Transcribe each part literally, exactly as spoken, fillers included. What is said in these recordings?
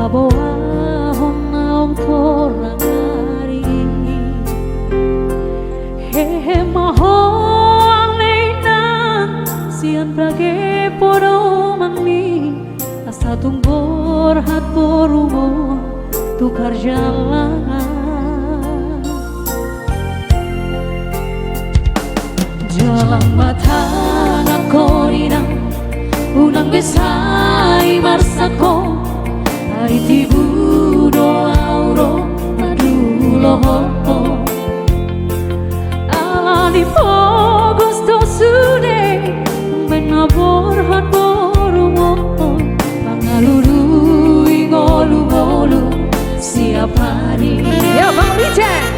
Boahon naung torang ari. Hehe ma ho ale inang sian bage podomanmi, asa tung borhat borumon tu parjalangan. Jalang ma tangan ho inang, unang be sai marsangkop. Ai tibu do au ro mandulohon ho. Ala ni pogos do sude, umbahen na borhat borumon, mangalului ngolungolu siap ari. Yo, Bang Richard.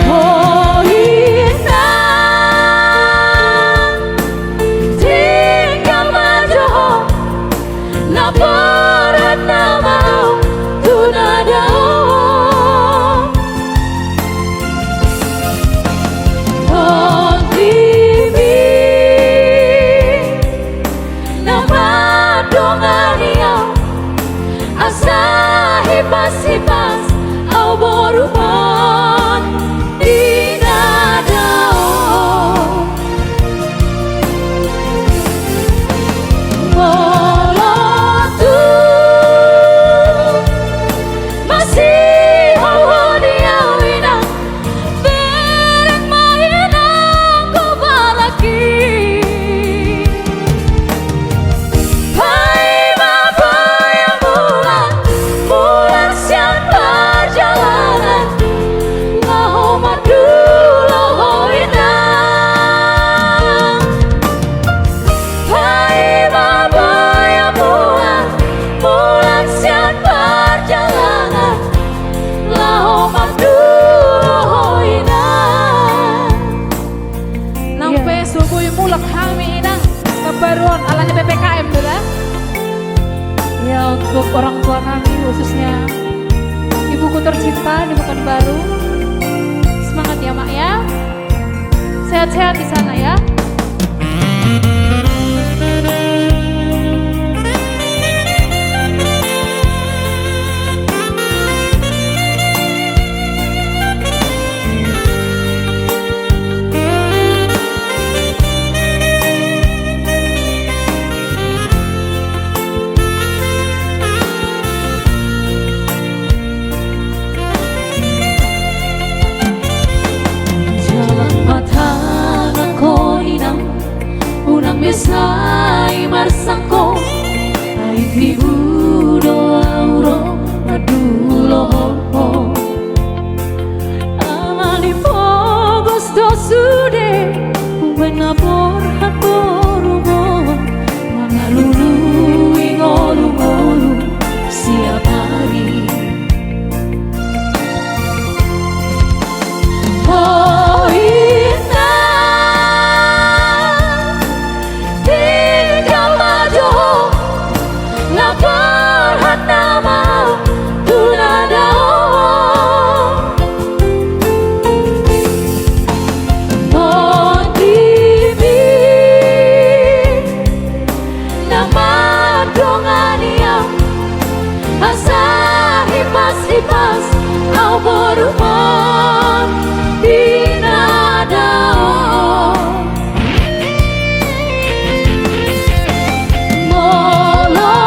Ho inang, tinggal ma jo ho, na borhat nama au tu na dao. Tondibi na mandongani au, asa hipas-hipas au borumon di na dao. Molo tung masihol ho di au inang, bereng ma inang goarki. Paima boya mulak, mulak sian parjalanan, laho mandulohon ho inang. Paima boya mulak, mulak sian parjalanan, laho mandulohon ho inang. Nang pe so boi mulak hami inang, pembaruan ala ni P P K M do da. Ya, untuk orang tua kami, khususnya ibuku tercinta di Pekanbaru. Semangat ya, Mak, ya. Sehat-sehat di sana, ya. Jalang ma tangan ho inang, unang be sai marsangkop. Ai tibu do au ro mandulohon ho. Ala ni pogos do sude, umbahen na borhat borumon, mangalului ngolungolu siap ari. Ho inang, tinggal ma jo ho, na borhat nama au tu na dao. Tondibi na mandongani au, asa hipas-hipas au borumon di na dao. Molo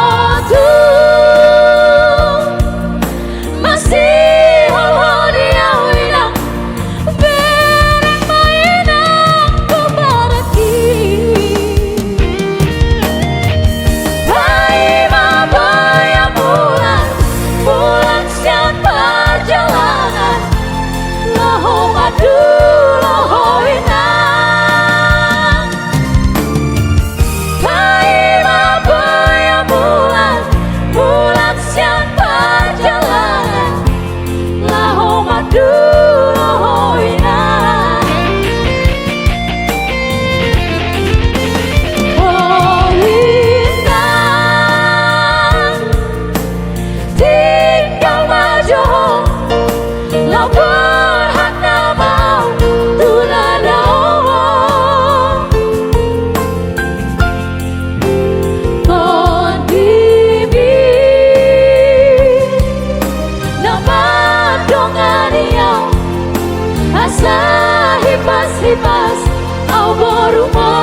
tung masihol ho di au inang, bereng ma inang goarki. Paima boya mulak, mulak sian parjalanan, Ruma